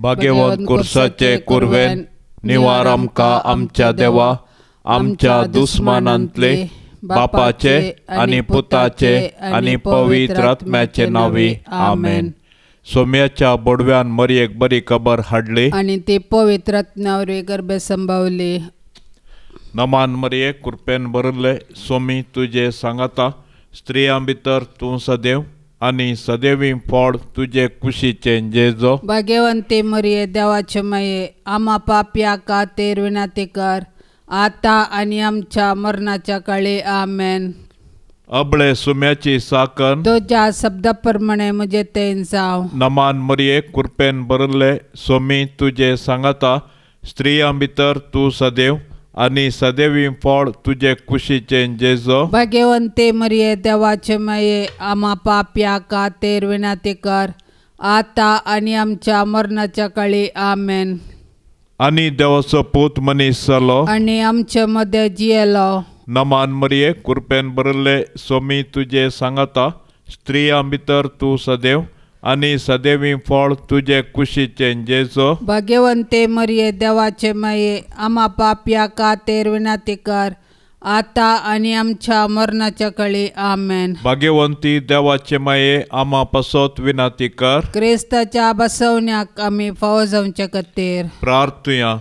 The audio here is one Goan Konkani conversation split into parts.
भाग्यवंत कुर्साचे कुर्वेन निवार आमकां आमच्या देवा आमच्या दुस्मानांतले बापाचे आनी पुताचे आनी पवित्र आत्म्याचे नांवी आमेन. सोम्याच्या बोडव्यान मरयेक बरी खबर हाडली आनी ती पवित्र आत्म्या गर्भे संभावली. नमान मरये कृपेन भरिल्ले सोमी तुजे सांगाता स्त्रियां भितर तूं सदैव आनी सदैवी फळ तुजे कुशीचें जेजो. भाग्यवंती मरये देवाचे माये आमा पापया खातीर विनंती कर आता आनी आमच्या मरणाच्या काळी आमेन. अबळे सुम्याची साकन तुज्या शब्दा प्रमाणे म्हजे तेन जावं. नमान मरये कृपेन भरिल्ले सोमी तुजे सांगाता स्त्रियां भितर तूं सदैव आनी सदैवी फळ तुजे कुशीचें जेजो. भाग्यवंती मरये देवाचे माये आमा पापया खातीर विनंती कर आता आनी आमच्या मरणाच्या काळी आमेन. आनी देवाचो पूत मनीस जालो आनी आमचे मदें जियेलो. नमान मरये कृपेन भरिल्ले सोमी तुजे सांगाता स्त्रियां भितर तूं सदैव आनी सदैवी फळ तुजे कुशीचें जेजो. भाग्यवंते मरये देवाचे माये आमा पापया खातीर विनंती कर आता आनी आमच्या मरणाच्या काळी आमेन. भाग्यवंती देवाचे माये आमा पासत विनंती कर. क्रिस्ताच्या बसवण्याक आमी फावो जावचे खातीर प्रार्थुया.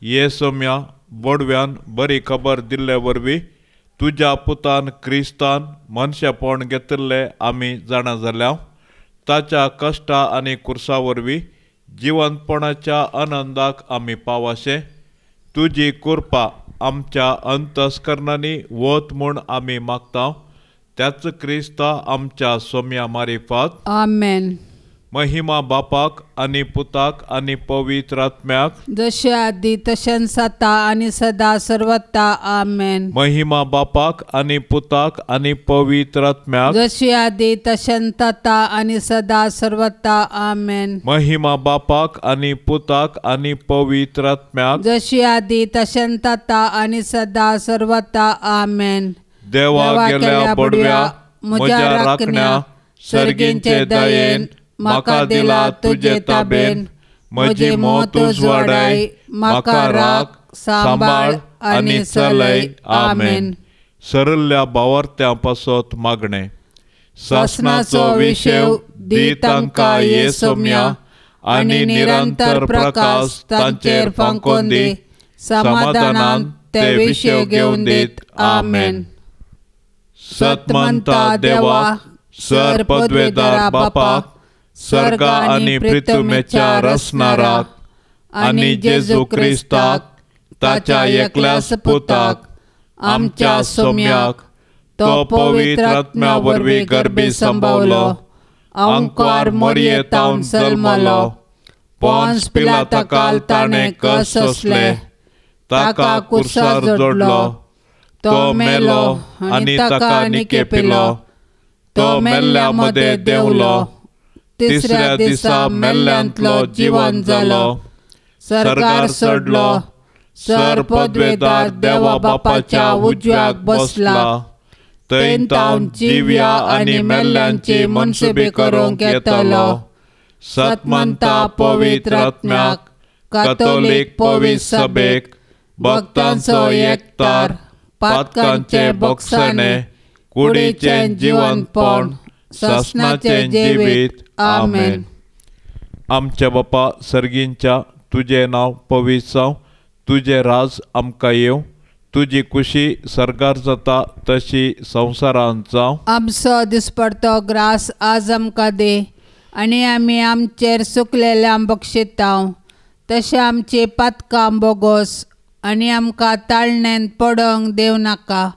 ये सोम्या बोडव्यान बरी खबर दिल्ले वरवीं तुज्या पुतान क्रिस्तान मनशेपण घेतिल्लें आमी जाणा जाल्या. ताच्या कश्टा आनी कुर्सा वरवीं जिवंतपणाच्या आनंदाक आमी पावाशें. तुजी कृपा आमच्या अंतस्करणांनी वत म्हूण आमी मागता. त्याच क्रिस्ता आमच्या सोम्या मारिफात आमेन. महिमा बापाक आनी पुताक आनी पवित्र आत्म्याक जशे आदी तशेंच आतां आनी सदा सर्वता आमेन. महिमा बापाक आनी पुताक आनी पवित्र आत्म्याक जशी आदी तशेंच आतां आनी सदा सर्वता आमेन. महिमा बापाक आनी पुताक आनी पवित्र आत्म्याक जशी आदी तशेंच आतां आनी सदा सर्वता आमेन. देवा गेल्या बडव्या म्हज्या राखण्या सर्गींचे दयेन म्हाका दिला तुजे ताबेन. म्हजी मौत उजवाडाय म्हाका राख सांबाळ आनी चलय आमेन. सरल्ल्या भावार्थ्यां पासत मागणें. सासणाचो विशेव दी तांकां ये सोम्या आनी निरंतर प्रकाश तांचेर फांकोन दी. समाधानान ते विशेव घेवन दीत आमेन. सतमंता देवा सर पदवेदार बापाक सर्गा आनी पृथ्वीच्या रचणाराक आनी जेजू क्रिस्ताक ताच्या एकल्याच पुताक आमच्या सोम्याक तो पवित्र आत्म्या वरवीं गर्भी संभवलो अंकवार मरयेतावन जल्मलो पोन्स पिलाता ताणें कश्ट सोंसले ताका कुर्सार जोडलो तो मेलो आनी ताका निकेपिलो तो मेल्ल्या मदें देंवलो तिसऱ्या दिसा मेल्ल्यांतलो जिवन जालो सर्गार चडलो सर पदवेदार देवा बापाच्या उजव्याक बसला थंय तावन जिव्या आनी मेल्ल्यांची मनसुबी करूंक येतलो. सतमंता पवित्र आत्म्याक कातोलीक पवित्र सभेक भक्तांचो एकतार पातकांचे बोगसणे कुडीचें जिवनपण सासणाचें जिवीत आमेन. आमच्या बापा सर्गींच्या तुजें नांव पवित्र जावं तुजें राज आमकां येवं तुजी कुशी सर्गार जाता तशी संवसारांत जावं. आमचो दिसपडतो ग्रास आज आमकां दी आनी आमी आमचेर सुकलेल्या बक्षितांव तशें आमची पातकां बोगोस आनी आमकां ताळणेंत पडोंक देव नाका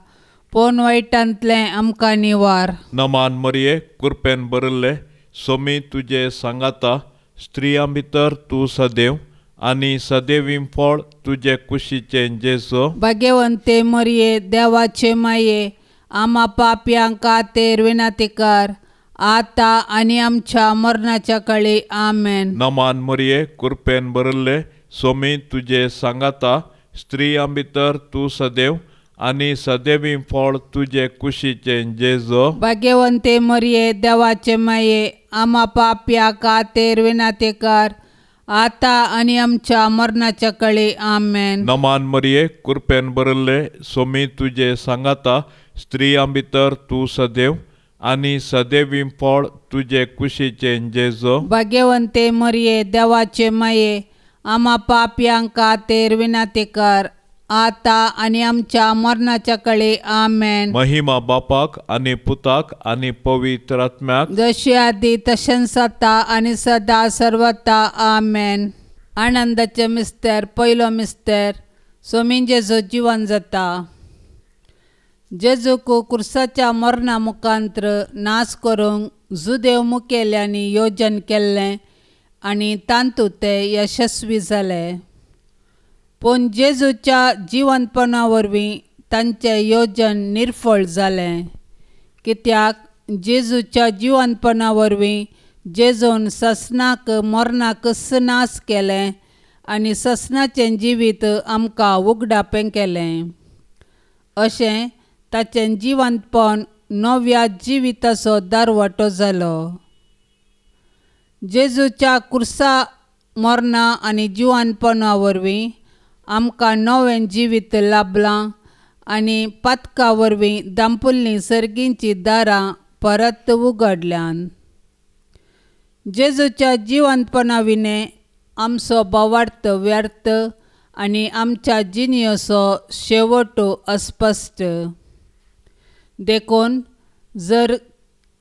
पूण वायटांतलें आमकां निवार. नमान मरये कृपेन भरिल्ले सोमी तुजे सांगाता स्त्रियां भितर तूं सदैव आनी सदैवी फळ तुजे कुशीचें जेजो. भाग्यवंते मरये देवाचे माये आमा पापयांक खातीर विनंती कर आतां आनी आमच्या मरणाच्या काळी आमेन. नमान मरये कृपेन भरिल्ले सोमी तुजे सांगाता स्त्रियां भितर तूं सदैव आनी सदैवी फळ तुजे कुशीचें जेजो. भाग्यवंते मरये देवाचे माये आमा पापया खातीर विनंती कर आतां आनी आमच्या मरणाच्या कळी. आमेन. नमान मरिये, कृपेन भरिल्ले, सोमी तुजे सांगाता, स्त्रियां भितर तूं सदैव आनी सदैवी फळ तुजे कुशीचें जेजू. भाग्यवंते मरिये, देवाचे माये, आमा पापयांक खातीर विनंती कर, आतां आनी आमच्या मरणाच्या कळी. आमेन. महिमा बापाक आनी पुताक आनी पवित्र आत्म्याक, जशी आदी तशेंच आतां आनी सदा सर्वता. आमेन. आनंदाचे मिस्तेर. पयलो मिस्तेर, सोमी जेजू जिवन जाता. जेजूक कुर्साच्या मरणा मुखांत्र नाश करूंक जुदेव मुखेल्यांनी योजन केल्लें आनी तातूंत ते यशस्वी जाले. पूण जेजूच्या जिवनपणा वरवीं तांचें योजन निर्फळ जालें, कित्याक जेजूच्या जिवनपणा वरवीं जेजून ससनाक मरणाक नाश केलें आनी ससनाचें जिवीत आमकां उगडापें केलें. अशें ताचें जिवनपण नव्या जिविताचो दारवाटो जालो. जेजूच्या कुर्सा मरणा आनी जिवनपणा वरवीं आमकां नवें जिवीत लाभलां आनी पातका वरवीं दांपुल्लीं सर्गींचीं दारां परत उगडल्यान. जेजूच्या जिवनपणा विणें आमचो भावार्थ व्यर्थ आनी आमच्या जिणेचो शेवट अस्पश्ट. देखून जर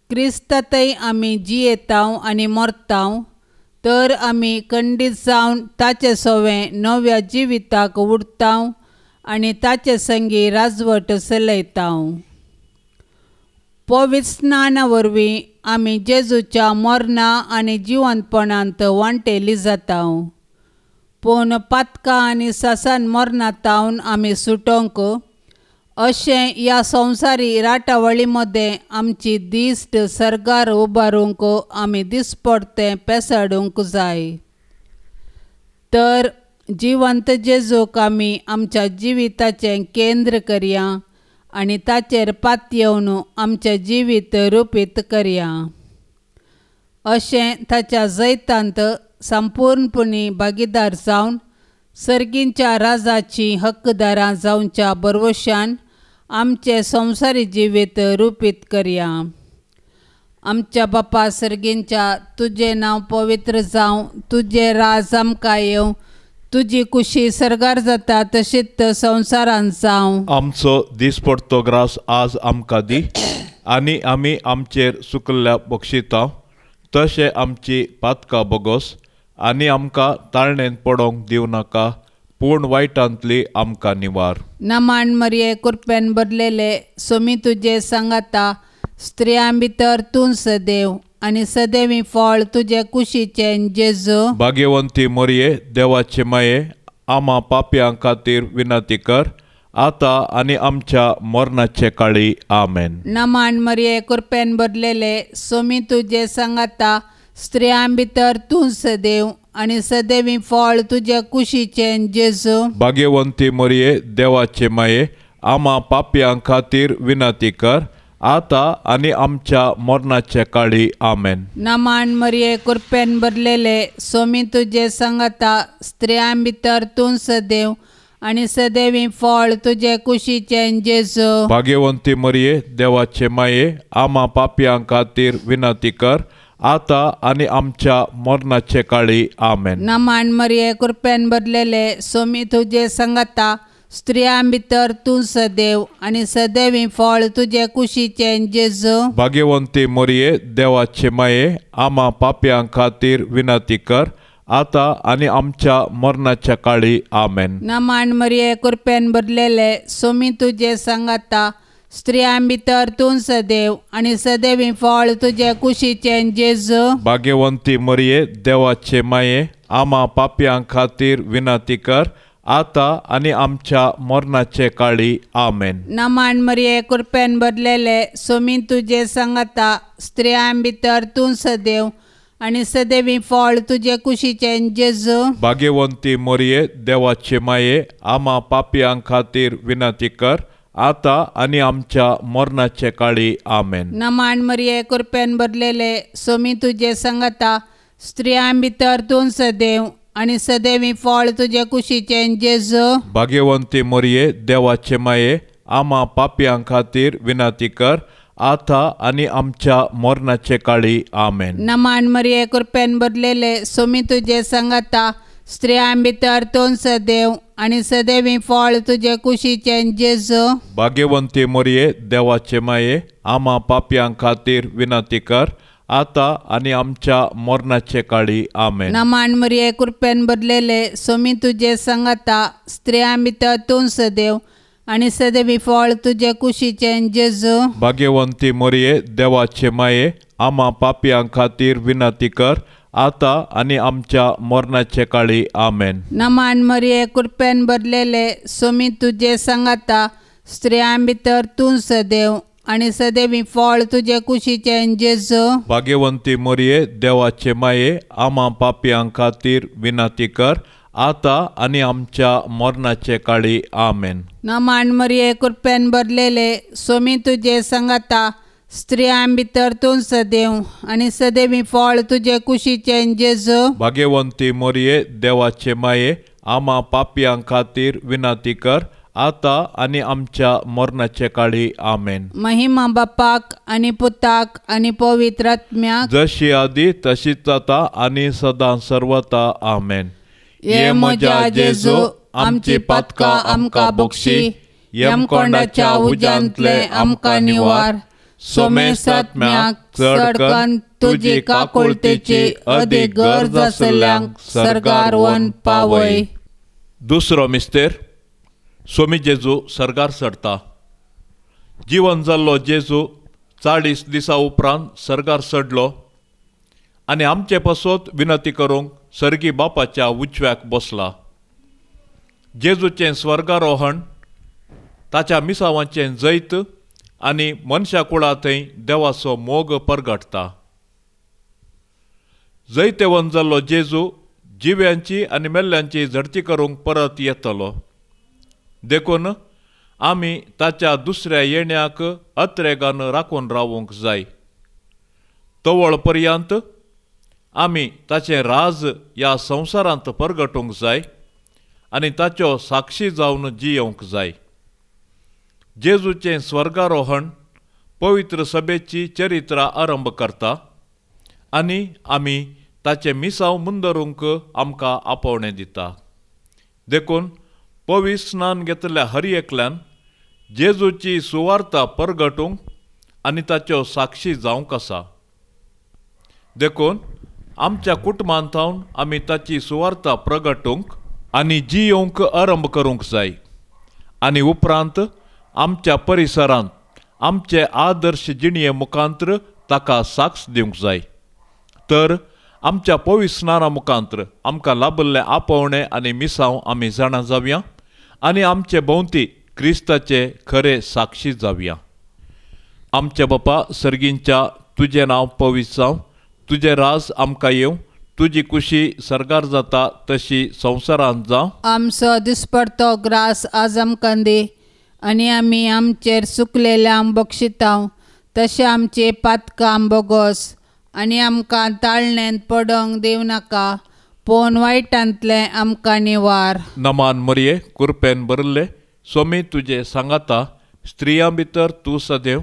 क्रिस्तांतय आमी जियेतांव आनी मरतांव तर आमी खंडीत जावन ताचे सवें नव्या जिविताक उडतांव आनी ताचे संगी राजवट चलयतांव. पवित्र स्नाना वरवीं आमी जेजूच्या मरणा आनी जिवनपणांत वांटेली जातांव. पूण पातकां आनी सासान मरणांत आमी सुटोवंक अशें ह्या संवसारी राटावळी मदें आमची दिश्ट सर्गार उबारूंक आमी दिसपडतें पेसाडूंक जाय. तर जिवंत जेजूक आमी आमच्या जिविताचें केंद्र करया आनी ताचेर पातयेवन आमचें जिवीत रुपीत करया. अशें ताच्या जैतांत संपूर्णपणी भागीदार जावन सर्गींच्या राजाची हक्कदारां जावच्या भरवशान आमचें संवसारी जिवीत रुपीत करया. आमच्या बापा सर्गींच्या, तुजें नांव पवित्र जावं, तुजें राज आमकां येवं, तुजी कुशी सर्गार जाता तशीच संवसारांत जावं. आमचो दिसपडतो ग्रास आज आमकां दी आनी आमी आमचेर सुकल्ल्या बक्षिता तशें आमची पातकां बोगोस आनी आमकां ताळणेंत पडोवंक दिवं नाका, पूण वायटांतली आमकां निवार. नमान मरिये, कृपेन भरलेले, सोमी तुजे सांगाता, स्त्रियां भितर तूं सदैव आनी सदैवी फळ तुजे कुशीचें जेजू. भाग्यवंती मरिये, देवाचे माये, आमा पापयां खातीर विनंती कर, आतां आनी आमच्या मरणाचे काळी. आमेन. नमान मरिये, कृपेन भरलेले, सोमी तुजे सांगाता, स्त्रियां भितर तूं सदैव आनी सदैवी फळ तुजे कुशीचें जेजू. भाग्यवंती मरिये, देवाचे माये, आमा पापयां खातीर विनंती कर, आतां आनी आमच्या मरणाचे काळी. आमेन. नमान मरिये, कृपेन भरलेले, सोमी तुजे सांगाता, स्त्रियां भितर तूं सदैव आनी सदैवी फळ तुजे कुशीचें जेजू. भाग्यवंती मरिये, देवाचे माये, आमा पापयां खातीर विनंती कर, आतां आनी आमच्या मरणाचे काळी. आमेन. नमान मरिये, कृपेन भरलेले, सोमी तुजे सांगाता, स्त्रियां भितर तूं सदैव आनी सदैवी फळ तुजे कुशीचें जेजू. भाग्यवंती मरिये, देवाचे माये, आमा पापयां खातीर विनंती कर, आतां आनी आमच्या मरणाच्या काळी. आमेन. नमान मरिये, कृपेन भरलेले, सोमी तुजे सांगाता, स्त्रियां भितर तूं सदैव आनी सदैवी फळ तुजे कुशीचें जेजू. भाग्यवंती मरिये, देवाचे माये, आमा पापयां खातीर विनंती कर, आतां आनी आमच्या मरणाचे काळी. आमेन. नमान मरिये, कृपेन भरलेले, सोमी तुजे सांगाता, स्त्रियां भितर तूं सदैव आनी सदैवी फळ तुजे कुशीचें जेजू. भाग्यवंती मरिये, देवाचे माये, आमा पापयां खातीर विनंती कर, आतां आनी आमच्या मरणाचे काळी. आमेन. नमान मरिये, कृपेन भरलेले, सोमी तुजे सांगाता, स्त्रियां भितर तूं सदैव आनी सदैवी फळ तुजे कुशीचें जेजू. भाग्यवंती मरिये देवाचे माये, आमा पापयां खातीर विनंती कर आतां आनी आमच्या मरणाचे काळी. आमेन. नमान मरिये, कृपेन भरलेले, सोमी तुजे सांगाता, स्त्रियां भितर तूं सदैव आनी सदैवी फळ तुजे कुशीचें जेजू. भाग्यवंती मरिये देवाचे माये, आमा पापयां खातीर विनंती कर आतां आनी आमच्या मरणाचे काळी. आमेन. नमान मरिये, कृपेन भरलेले, सोमी तुजे सांगाता, स्त्रियां भितर तूं सदैव आनी सदैवी फळ तुजे कुशीचें जेजू. भाग्यवंती मरिये देवाचे माये, आमा पापयां खातीर विनंती कर आतां आनी आमच्या मरणाचे काळी. आमेन. नमान मरिये, कृपेन भरलेले, सोमी तुजे सांगाता, स्त्रियां भितर तूं सदैव आनी सदैवी फळ तुजे कुशीचें जेजू. भाग्यवंती मरिये देवाचे माये, आमा पापयां खातीर विनंती कर आतां आनी आमच्या मरणाचे काळी. आमेन. नमान मरिये, कृपेन भरलेले, सोमी तुजे सांगाता, स्त्रियां भितर तूं सदैव आनी सदैवी फळ तुजे कुशीचें जेजू. भाग्यवंती मरिये देवाचे माये, आमा पापयां खातीर विनंती कर आतां आनी आमच्या मरणाचे काळी. आमेन. महिमा बापाक आनी पुताक आनी पवित्र आत्म्याक, जशी आदी तशीच आतां आनी सदां सर्वता. आमेन. ये म्हज्या जेजू, आमची पातकां आमकां बक्षी, यमकोंडाच्या उज्यांतले आमकां निवार, सोमेसात्म्याक चडकन तुजी काकुळतेची अदीक गरज आसल्ल्यांक सर्गार वन पावय. दुसरो मिस्तेर, सोमी जेजू सर्गार चडता. जिवन जाल्लो जेजू 40 दिसां उपरांत सर्गार चडलो आनी आमचे पासत विनंती करूंक सर्गी बापाच्या उजव्याक बसला. जेजूचें स्वर्गारोहण ताच्या मिसावांचें जैत आनी मनशा कुळा थंय देवाचो मोग परगटता. जैतेवन जाल्लो जेजू जिव्यांची आनी मेल्ल्यांची झडती करूंक परत येतलो. देखून आमी ताच्या दुसऱ्या येण्याक अत्रेगान राखून रावूंक जाय. तवळ पर्यंत आमी ताचें राज ह्या संवसारांत परगटूंक जाय आनी ताच्यो साक्षी जावन जियेवंक जाय. जेजूचें स्वर्गारोहण पवित्र सभेची चरित्रां आरंभ करता आनी आमी ताचें मिसांव मुंदरूंक आमकां आपोवणें दिता. देखून पवित्र स्नान घेतल्या हर एकल्यान जेजूची सुवार्ता परगटूंक आनी ताच्यो साक्षी जावंक आसा. देखून आमच्या कुटुंबांत थावन आमी ताची सुवार्ता प्रगटूंक आनी जियेवंक आरंभ करूंक जाय आनी उपरांत आमच्या परिसरांत आमचे आदर्श जिणये मुखांत्र ताका साक्ष दिवंक जाय. तर आमच्या पवित्र स्नाना मुखांत्र आमकां लाभिल्लें आपोवणें आनी मिसांव आमी जाणा जावया आनी आमचे भोंवती क्रिस्ताचे खरे साक्षी जावया. आमच्या बापा सर्गींच्या, तुजें नांव पवित्र जावं, तुजें राज आमकां येवं, तुजी कुशी सर्गार जाता तशी संवसारांत जावं. आमचो दिसपडतो ग्रास आज आमकां दी आनी आमी आमचेर सुकलेल्यांक बक्षितांव तशें आमचे पातकां बोगोस आनी आमकां ताळणेंत पडोंक दिवं नाका, पूण वायटांतलें आमकां निवार. नमान मरिये, कृपेन भरिल्ले, सोमी तुजे सांगाता, स्त्रियां भितर तूं सदैव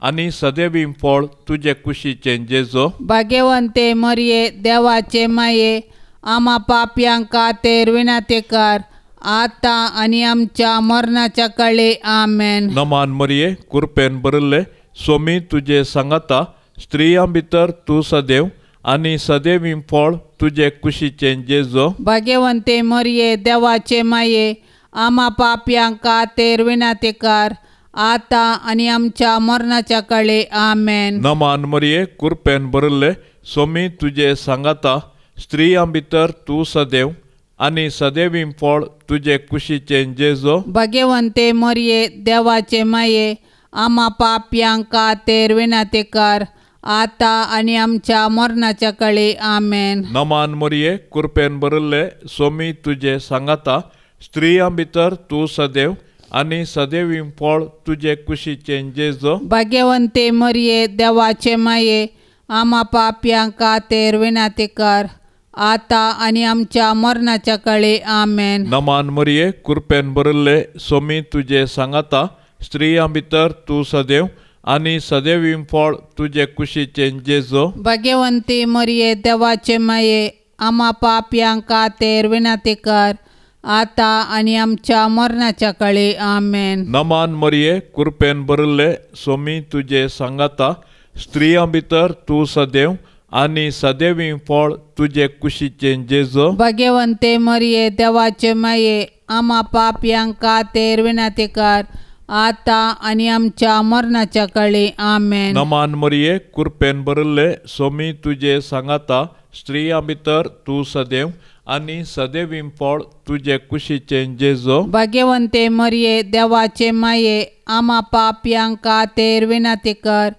आनी सदैवी फळ तुजे कुशीचें जेजो. भाग्यवंते मरिये देवाचे माये, आमा पापयांक खातीर विनंती कर आतां आनी आमच्या मरणाच्या काळी. आमेन. नमान मरिये, कृपेन भरिल्ले, सोमी तुजे सांगाता, स्त्रियां भितर तूं सदैव आनी सदैवी फळ तुजे कुशीचें जेजो. भाग्यवंते मरिये देवाचे माये, आमा पापयांक खातीर विनंती कर आतां आनी आमच्या मरणाच्या काळी. आमेन. नमान मरिये, कृपेन भरिल्ले, सोमी तुजे सांगाता, स्त्रियां भितर तूं सदैव आनी सदैवी फळ तुजे कुशीचें जेजो. भाग्यवंते मरिये देवाचे माये, आमा पापयांक खातीर विनंती कर आतां आनी आमच्या मरणाच्या काळी. आमेन. नमान मरिये, कृपेन भरिल्ले, सोमी तुजे सांगाता, स्त्रियां भितर तूं सदैव आनी सदैवी फळ तुजे कुशीचें जेजो. भाग्यवंते मरिये देवाचे माये, आमा पापयांक खातीर विनंती कर आतां आनी आमच्या मरणाच्या काळी. आमेन. नमान मरिये, कृपेन भरिल्ले, सोमी तुजे सांगाता, स्त्रियां भितर तूं सदैव आनी सदैवी फळ तुजे कुशीचें जेजू. भाग्यवंती मरिये, देवाचे माये, आमा पापयांक खातीर विनंती कर, आतां आनी आमच्या मरणाच्या काळी. आमेन. नमान मरिये, कृपेन भरिल्ले, सोमी तुजे सांगाता, स्त्रियां भितर तूं सदैव आनी सदैवी फळ तुजे कुशीचें जेजू. भाग्यवंते मरिये, देवाचे माये, आमा पापयांक खातीर विनंती कर, आतां आनी आमच्या मरणाच्या काळी. आमेन. नमान मरिये, कृपेन भरिल्ले, सोमी तुजे सांगाता, स्त्रियां भितर तूं सदैव आनी सदैवी फळ तुजे कुशीचें जेजू. भाग्यवंते मरिये, देवाचे माये, आमा पापयांक खातीर विनंती कर,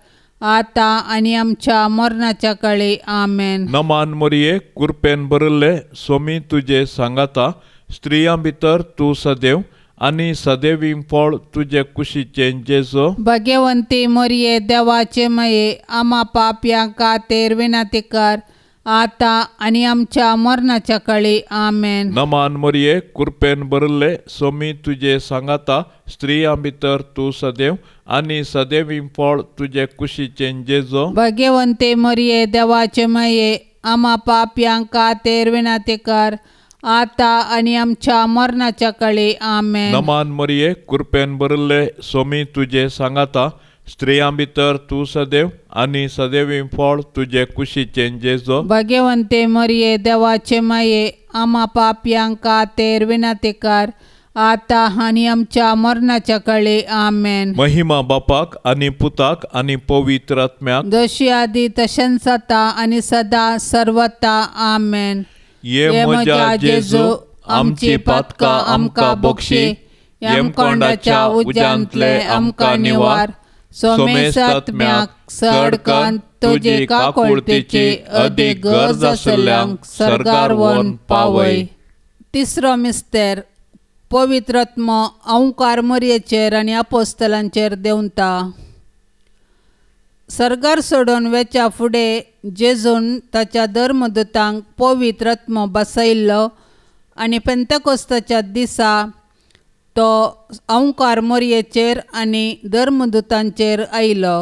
आतां आनी आमच्या मरणाच्या काळी. आमेन. नमान मरिये, कृपेन भरिल्ले, सोमी तुजे सांगाता, स्त्रियां भितर तूं सदैव आनी सदैवी फळ तुजे कुशीचें जेजू. भाग्यवंती मरिये, देवाचे माये, आमा पापयांक खातीर विनंती कर, आतां आनी आमच्या मरणाच्या काळी. आमेन. नमान मरिये, कृपेन भरिल्ले, सोमी तुजे सांगाता, स्त्रियां भितर तूं सदैव आनी सदैवी फळ तुजे कुशीचें जेजू. भाग्यवंती मरिये, देवाचे माये, आमा पापयांक खातीर विनंती कर, आतां आनी आमच्या मरणाच्या काळी. आमेन. नमान मरिये, कृपेन भरिल्ले, सोमी तुजे सांगाता, स्त्रियां भितर तूं सदैव आनी सदैवी फळ तुजे कुशीचें जेजू. भाग्यवंते मरिये, देवाचे माये, आमा पापयांक खातीर विनंती कर, आतां आनी आमच्या मरणाच्या काळी. आमेन. महिमा बापाक आनी पुताक आनी पवित्र आत्म्याक, जशी आदी तशेंच आतां आनी सदां सर्वता. आमेन. ये म्हज्या जेजू, आमची पातकां आमकां बक्षी, यमकोंडाच्या उज्यांतले आमकां निवार, सोमेसात्म्याक सडकान तुजे काकुळतेची अदीक गरज आशिल्ल्यांक सर्गार व्हरून पावय. तिसरो मिस्तेर, पवित्र आत्मो अंकार मरयेचेर आनी अपोस्तलांचेर देंवता. सर्गार सोडून वेच्या फुडें जेजून ताच्या धर्मदूतांक पवित्र आत्मो बसयल्लो आनी पेंतकोस्ताच्या दिसा तो अंकार मोरयेचेर आनी धर्मदूतांचेर आयलो.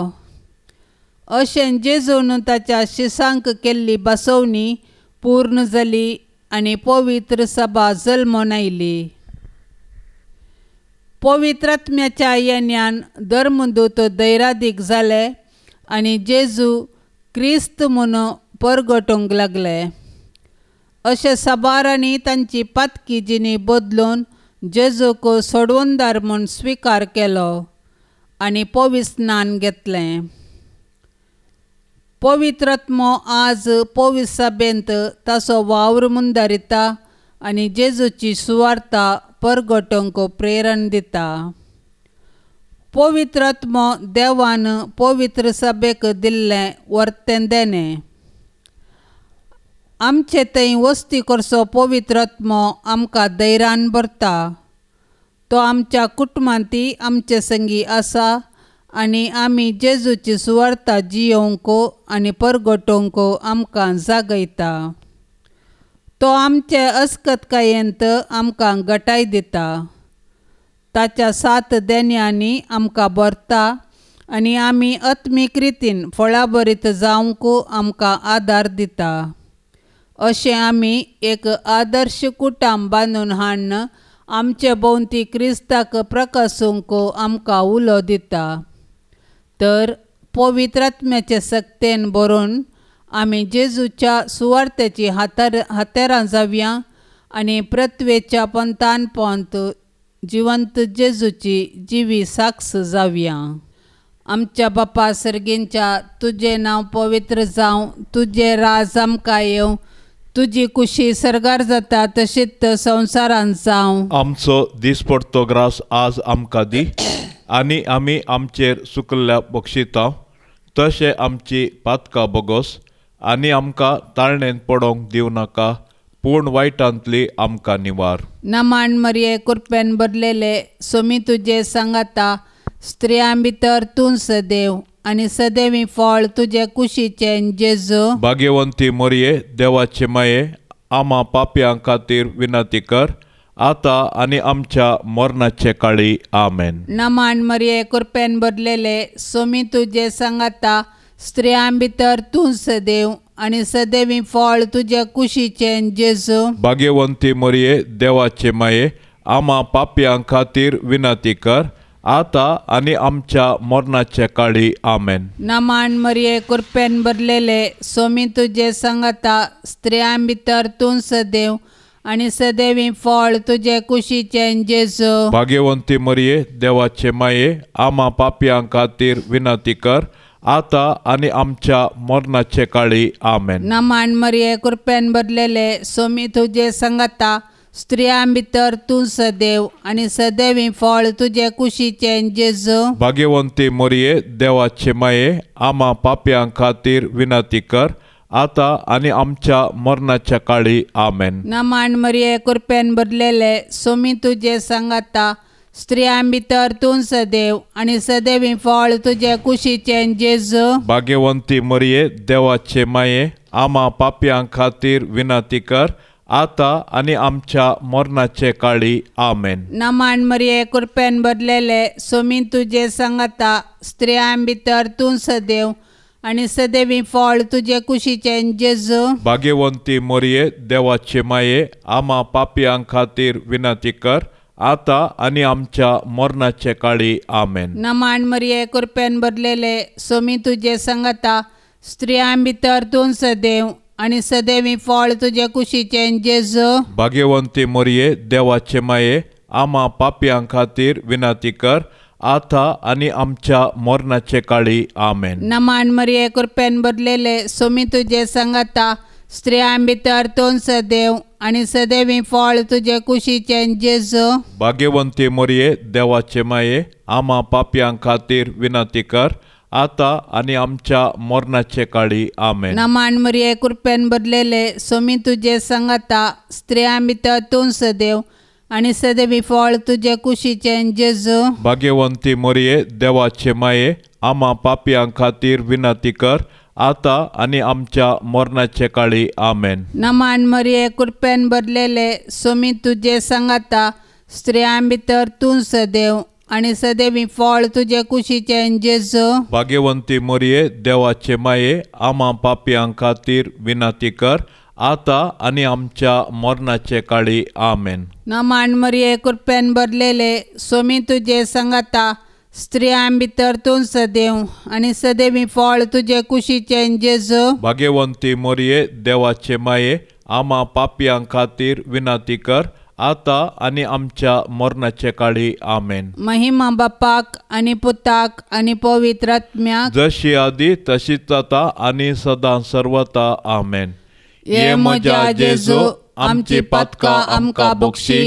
अशें जेजून ताच्या शिसांक केल्ली बसवणी पूर्ण जाली आनी पवित्र सभा जल्मून आयली. पवित्र आत्म्याच्या येण्यान धर्मदूत धैरादीक जाले आनी जेजू क्रिस्त म्हूण परगटूंक लागले. अशें साबारांनी तांची पातकी जिणी बदलून जेजूक सोडवणदार म्हूण स्विकार केलो आनी पवित्र स्नान घेतलें. पवित्र आत्मो आज पवित्र सभेंत ताचो वावर मुंदारिता आनी जेजूची सुवार्ता परगटूंक प्रेरण दिता. पवित्र आत्मो देवान पवित्र सभेक दिल्लें वर्तें देणें. आमचे थंय वस्ती करचो पवित्र आत्मो आमकां धैर्यान भरता. तो आमच्या कुटुंबांत आमचे संगी आसा आनी आमी जेजूची सुवार्ता जियोवंक आनी परगटोवंक आमकां जागयता. तो आमचे अस्कतकायेंत आमकां गटाय दिता. ताच्या सात देण्यांनी आमकां भरता आनी आमी आत्मीक रितीन फळाभरीत जावंक आमकां आदार दिता. अशें आमी एक आदर्श कुटुंब बांदून हाडून आमचे भोंवती क्रिस्ताक प्रकासूंक आमकां उलो दिता. तर पवित्र आत्म्याचे सक्तेन भरून आमी जेजूच्या सुवार्थेची हातेरां जावया आनी पृथ्वेच्या पंथान पंथ जिवंत जेजूची जिवी साक्ष जावया. आमच्या बापा सर्गींच्या, तुजें नांव पवित्र जावं, तुजें राज आमकां येवं, तुजी कुशी सर्गार जाता तशीच संवसारांत जावं. आमचो दिसपडतो ग्रास आज आमकां दी आनी आमी आमचेर सुकल्ल्या बक्षिता तशें आमची पातकां बोगोस आनी आमकां ताळणेंत पडोवंक दिवं नाका, पूण वायटांतली आमकां निवार. नमान मरिये, कृपेन भरलेले, सोमी तुजे सांगाता, स्त्रियां भितर तूं सदैव आनी सदैवी फळ तुजे कुशीचें जेजू. भाग्यवंती मरिये, देवाचे माये, आमा पापयां खातीर विनंती कर, आतां आनी आमच्या मरणाचे काळी. आमेन. नमान मरिये, कृपेन भरलेले, सोमी तुजे सांगाता, स्त्रियां भितर तूं सदैव आनी सदैवी फळ तुजे कुशीचें जेजू. भाग्यवंती मरिये, देवाचे माये, आमा पापयां खातीर विनंती कर, आतां आनी आमच्या मरणाचे काळी. आमेन. नमान मरिये, कृपेन भरलेले, सोमी तुजे सांगाता, स्त्रियां भितर तूं सदैव आनी सदैवी फळ तुजे कुशीचें जेजू. भाग्यवंती मरिये, देवाचे माये, आमा पापयां खातीर विनंती कर, आतां आनी आमच्या मरणाचे काळी. आमेन. नमान मरिये, कृपेन भरलेले, सोमी तुजे सांगाता, स्त्रियां भितर तूं सदैव आनी सदैवी फळ तुजे कुशीचें जेजू. भाग्यवंती मरिये, देवाचे माये, आमा पापयां खातीर विनंती कर, आतां आनी आमच्या मरणाच्या काळी. आमेन. नमान मरिये, कृपेन भरलेले, सोमी तुजे सांगाता, स्त्रियां भितर तूं सदैव आनी सदैवी फळ तुजे कुशीचें जेजू. भाग्यवंती मरिये, देवाचे माये, आमा पापयां खातीर विनंती कर, आतां आनी आमच्या मरणाचे काळी. आमेन. नमान मरिये, कृपेन भरलेले, सोमी तुजे सांगाता, स्त्रियां भितर तूं सदैव आनी सदैवी फळ तुजे कुशीचें जेजू. भाग्यवंती मरिये, देवाचे माये, आमा पापयां खातीर विनंती कर, आतां आनी आमच्या मरणाचे काळी. आमेन. नमान मरिये, कृपेन भरलेले, सोमी तुजे सांगाता, स्त्रियां भितर तूं सदैव आनी सदैवी फळ तुजे कुशीचें जेजू. भाग्यवंती मरिये, देवाचे माये, आमा पापयां खातीर विनंती कर, आतां आनी आमच्या मरणाचे काळी. आमेन. नमान मरिये, कृपेन भरलेले, सोमी तुजे सांगाता, स्त्रियां भितर तूं सदैव आनी सदैवी फळ तुजे कुशीचें जेजू. भाग्यवंती मरिये, देवाचे माये, आमा पापयां खातीर विनंती कर, आतां आनी आमच्या मरणाचे काळी. आमेन. नमान मरिये, कृपेन भरलेले, सोमी तुजे सांगाता, स्त्रियां भितर तूं सदैव आनी सदैवी फळ तुजे कुशीचें जेजू. भाग्यवंती मरिये, देवाचे माये, आमा पापयां खातीर विनंती कर, आतां आनी आमच्या मरणाचे काळी. आमेन. नमान मरिये, कृपेन भरलेले, सोमी तुजे सांगाता, स्त्रियां भितर तूं सदैव आनी सदैवी फळ तुजे कुशीचें जेजू. भाग्यवंती मरिये, देवाचे माये, आमा पापयां खातीर विनंती कर, आतां आनी आमच्या मरणाचे काळी. आमेन. नमान मरिये, कृपेन भरलेले, सोमी तुजे सांगाता, स्त्रियां भितर तूं सदैव आनी सदैवी फळ तुजे कुशीचें जेजू. भाग्यवंती मरिये, देवाचे माये, आमा पापयां खातीर विनंती कर, आतां आनी आमच्या मरणाचे काळी. आमेन. महिमा बापाक आनी पुताक आनी पवित्र आत्म्याक, जशी आदी तशीच आतां आनी सदां सर्वता. आमेन. ये म्हज्या जेजू, आमची पातकां आमकां बक्षी,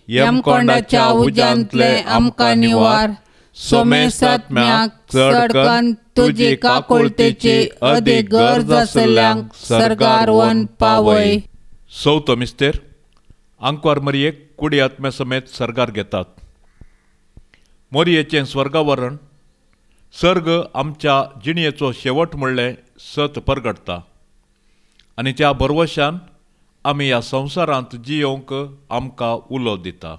यमकोंडाच्या उज्यांतले आमकां निवार, सोमेसात्म्याक चडकन तुजी काकुळतेची अदीक गरज आसल्ल्यांक सर्गार वन पावय. चवथो मिस्तेर, आंकवार मरियेक कुडी आत्म्या समेत सर्गार घेतात. मोरयेचें स्वर्गावरण सर्ग आमच्या जिणयेचो शेवट म्हणलें सत परगटता आनी त्या भरवशान आमी ह्या संवसारांत जियोवंक आमकां उलो दिता.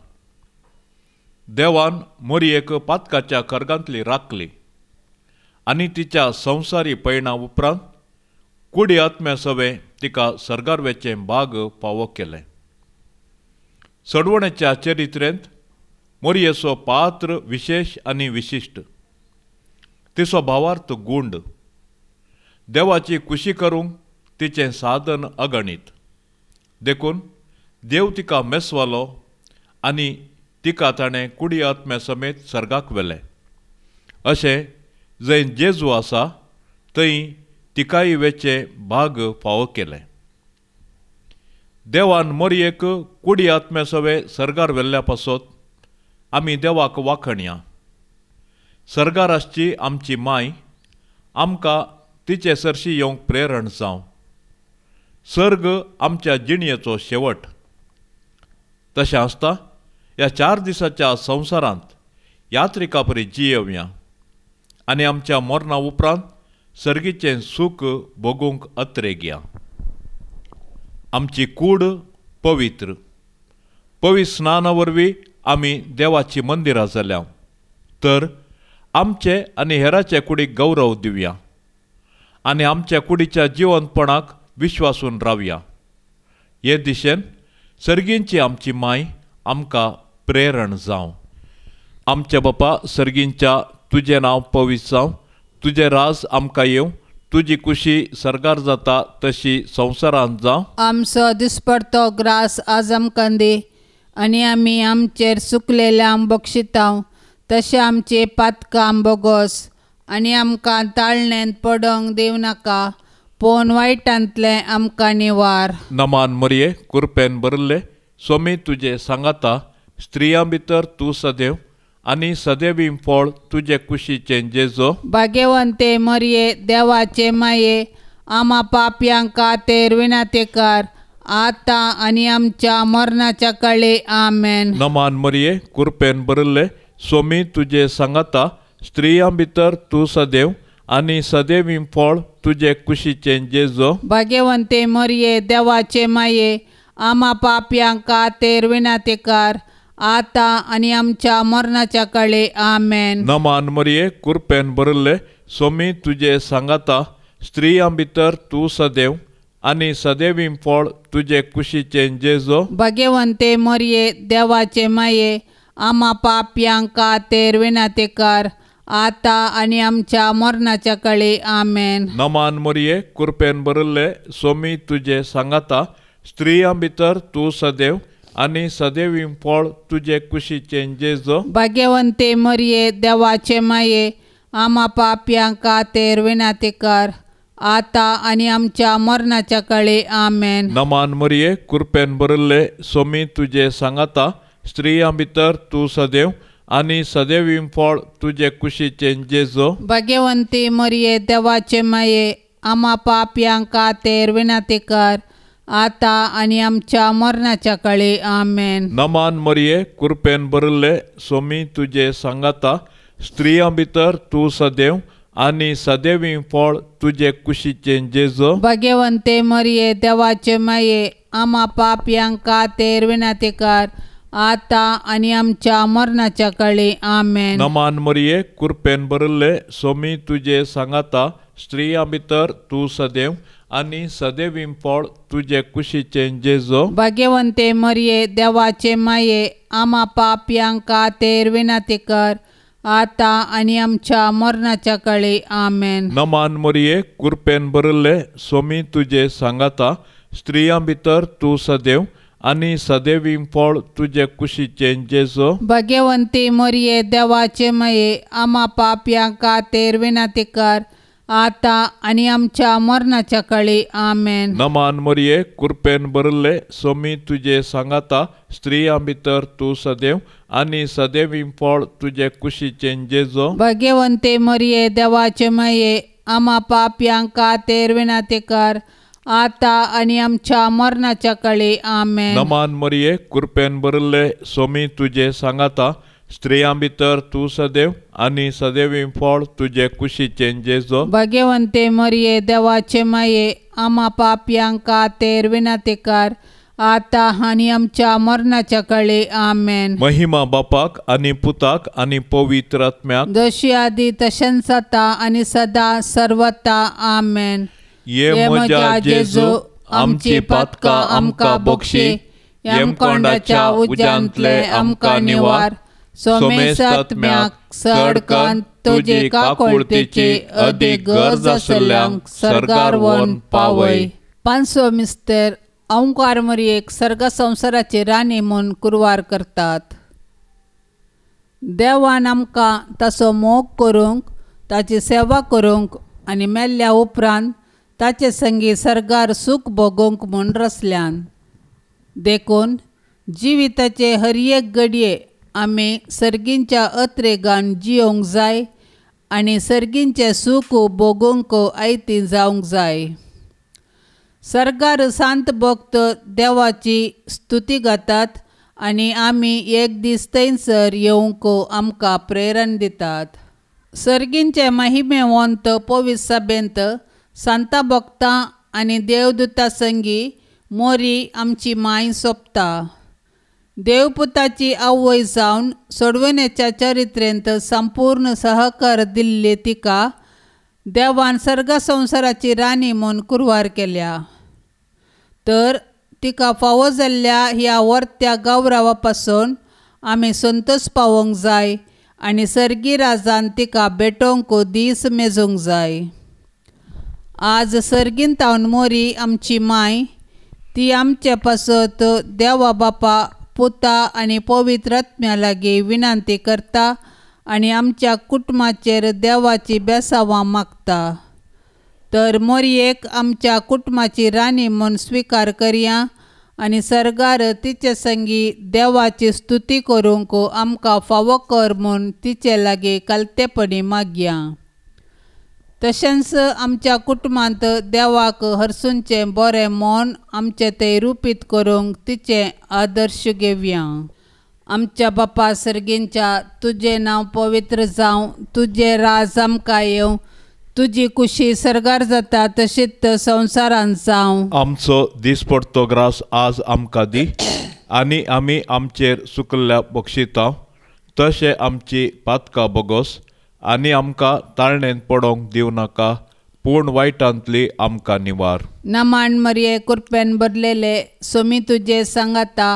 देवान मोरयेक पातकाच्या खर्गांतली राखली आनी तिच्या संवसारी पयणा उपरांत कुडी आत्म्या सवें तिका सर्गार वेचें भाग फावो केलें. सडवणेच्या चरित्रेंत मोरयेचो पात्र विशेश आनी विशिश्ट, तिचो भावार्थ गुंड, देवाची खुशी करूंक तिचें साधन अगणीत. देखून देव तिका मेसवालो आनी तिका ताणें कुडी आत्म्या समेत सर्गाक व्हेलें. अशें जंय जेजू आसा थंय तिकाय वेचें भाग फावो केलें. देवान मोरयेक कुडी आत्म्या सवे सर्गार व्हेल्ल्या पासत आमी देवाक वाखणया. सर्गार आसची आमची माय आमकां तिचे सरशी येवंक प्रेरण जावं. सर्ग आमच्या जिणयेचो शेवट. तशें आसता ह्या 4 दिसाच्या संवसारांत यात्रिका परी जियेवया आनी आमच्या मरणा उपरांत सर्गीचें सूख भोगूंक अत्रेगया. आमची कूड पवित्र पवित्र स्नाना वरवीं आमी देवाची मंदिरां जाल्या तर आमचे आनी हेराचे कुडीक गौरव दिवया आनी आमच्या कुडीच्या जिवंतपणाक विश्वासून रावया. हे दिशेन सर्गींची आमची माय आमकां प्रेरण जावं. आमच्या बापा सर्गींच्या तुजें नांव पवित्र जावं, तुजें राज आमकां येवं, तुजी कुशी सर्गार जाता तशी संवसारांत जावं. आमचो दिसपडतो ग्रास आज आमकां दी आनी आमी आमचेर सुकलेल्यांक बक्षितांव तशें आमचे पातकां बोगोस आनी आमकां ताळणेंत पडोंक दिवं नाका पूण वायटांतलें आमकां निवार. नमान मरये कुरपेन भरिल्ले स्वामी तुजे सांगाता, स्त्रियां भितर तूं सदैव आनी सदैवी फळ तुजे कुशीचें जेजो. भाग्यवंते मरये देवाचे माये आमा पापयांक खातीर विनंती आतां आनी आमच्या मरणाच्या काळी. आमेन. नमान मरये कुरपेन भरिल्ले स्वामी तुजे सांगाता, स्त्रियां भितर तूं सदैव आनी सदैवी फळ तुजे कुशीचें जेजो. भाग्यवंते मरये देवाचे माये आमा पापयांक खातीर विनंती कर आतां आनी आमच्या मरणाच्या काळी. आमेन. नमान मरये कुरपेन भरिल्ले स्वामी तुजे सांगाता, स्त्रियां भितर तूं सदैव आनी सदैवी फळ तुजे कुशीचें जेजो. भाग्यवंते मरये देवाचे माये आमा पापयांक खातीर विनंती कर आतां आनी आमच्या मरणाच्या काळी. आमेन. नमान मरये कुरपेन भरिल्ले स्वामी तुजे सांगाता, स्त्रियां भितर तूं सदैव आनी सदैवी फळ तुजे कुशीचें जेजो. भाग्यवंते मरये देवाचे माये आमा पापयांक खातीर विनंती कर आतां आनी आमच्या मरणाच्या काळी. आमेन. नमान मरये कुरपेन भरिल्ले स्वामी तुजे सांगाता, स्त्रियां भितर तूं सदैव आनी सदैवी फळ तुजे कुशीचें जेजो. भाग्यवंती मरये देवाचे माये आमा पापयांक खातीर विनंती कर आतां आनी आमच्या मरणाच्या काळी. आमेन. नमान मरये कुरपेन भरिल्ले स्वामी तुजे सांगाता, स्त्रियां भितर तूं सदैव आनी सदैवी फळ तुजे कुशीचें जेजो. भाग्यवंते मरये देवाचे माये आमा पापयांक खातीर विनंती कर आतां आनी आमच्या मरणाच्या काळी. आमेन. नमान मरये कुरपेन भरिल्ले स्वामी तुजे सांगाता, स्त्रियां भितर तूं सदैव आनी सदैवी फळ तुजे कुशीचें जेजो. भाग्यवंते मरये देवाचे माये आमा पापयांक खातीर विनंती कर आतां आनी आमच्या मरणाच्या काळी. आमेन. नमान मरये कुरपेन भरिल्ले स्वामी तुजे सांगाता, स्त्रियां भितर तूं सदैव आनी सदैवी फळ तुजे कुशीचें जेजो. भाग्यवंती मरये देवाचे माये आमा पापयांक खातीर विनंती कर आतां आनी आमच्या मरणाच्या काळी. आमेन. नमान मरये कुरपेन भरिल्ले स्वामी तुजे सांगाता, स्त्रियां भितर तूं सदैव आनी सदैवी फळ तुजे कुशीचें जेजो. भाग्यवंते मरये देवाचे माये आमा पापयांक खातीर विनंती कर आतां आनी आमच्या मरणाच्या काळी. आमेन. नमान मरये कुरपेन भरिल्ले स्वामी तुजे सांगाता, स्त्रियां भितर तूं सदैव आनी सदैवी फळ तुजे कुशीचें जेजो. भाग्यवंते मरये देवाचे माये आमा पापयांक खातीर विनंती कर आतां आनी आमच्या मरणाच्या काळी. आमेन. महिमा बापाक आनी पुताक आनी पवित्र आत्म्याक, जशी आदी तशेंच आतां आनी सदां सर्वता. आमेन. ये म्हज्या जेजू आमची पातकां आमकां बक्षी, यमकोंडाच्या उज्यांतले आमकां निवार, सोमेसात्म्याक सडकान तुजे काकुळतेची अदीक गरज आसल्ल्यांक सर्गार व्हरून पावय. पांचवो मिस्तर ओंकार मरयेक सर्ग संवसाराची राणी म्हूण कुरवार करतात. देवान आमकां ताचो मोग करूंक, ताची सेवा करूंक आनी मेल्ल्या उपरांत ताचे संगी सर्गार सूख भोगूंक म्हूण रचल्यान. देखून जिविताचे हर एक घडये आमी सर्गींच्या अत्रेगान जियोंक जाय आनी सर्गींचें सूख भोगूंक आयती जावंक जाय. सर्गार सांत भक्त देवाची स्तुती गातात आनी आमी एक दीस थंयसर येवंक आमकां प्रेरण दितात. सर्गींचे महिमेवंत पवित्र सभेंत सांता भक्तां आनी देवदूता संगी मोरी आमची माय सोंपता. देवपुताची आवय जावन सोडवण्याच्या चरित्रेंत संपूर्ण सहकार दिल्ली तिका देवान सर्ग संवसाराची राणी म्हूण कुरवार केल्या. तर तिका फावो जाल्ल्या ह्या वर्त्या गौरवा पासून आमी संतोष पावोवंक जाय आनी सर्गी राजान तिका भेटोवंक दीस मेजूंक जाय. आज सर्गींतावन मोरी आमची माय ती आमचे पासत देवा बापा पुता आनी पवित्र आत्म्या लागीं विनंती करता आनी आमच्या कुटुंबाचेर देवाची बेसावां मागता. तर मोरयेक आमच्या कुटुंबाची राणी म्हूण स्विकार करया आनी सर्गार तिचे संगी देवाची स्तुती करूंक आमकां फावो कर म्हूण तिचे लागीं कालतेपणी मागया. तशेंच आमच्या कुटुंबांत देवाक हरसूनचें बरें मन आमचें तें रुपीत करूंक तिचें आदर्श घेवया. आमच्या बापा सर्गींच्या तुजें नांव पवित्र जावं, तुजें राज आमकां येवं, तुजी कुशी सर्गार जाता तशीच संवसारांत जावं. आमचो दिसपडतो ग्रास आज आमकां दी आनी आमी आमचेर सुकल्ल्या बक्षिता तशें आमची पातकां बोगोस आनी आमकां ताळणेन पडोवंक दिवं नाका पूण वायटांतली आमकां निवार. नमान मरिये कृपेन भरलेले सोमी तुजे सांगाता,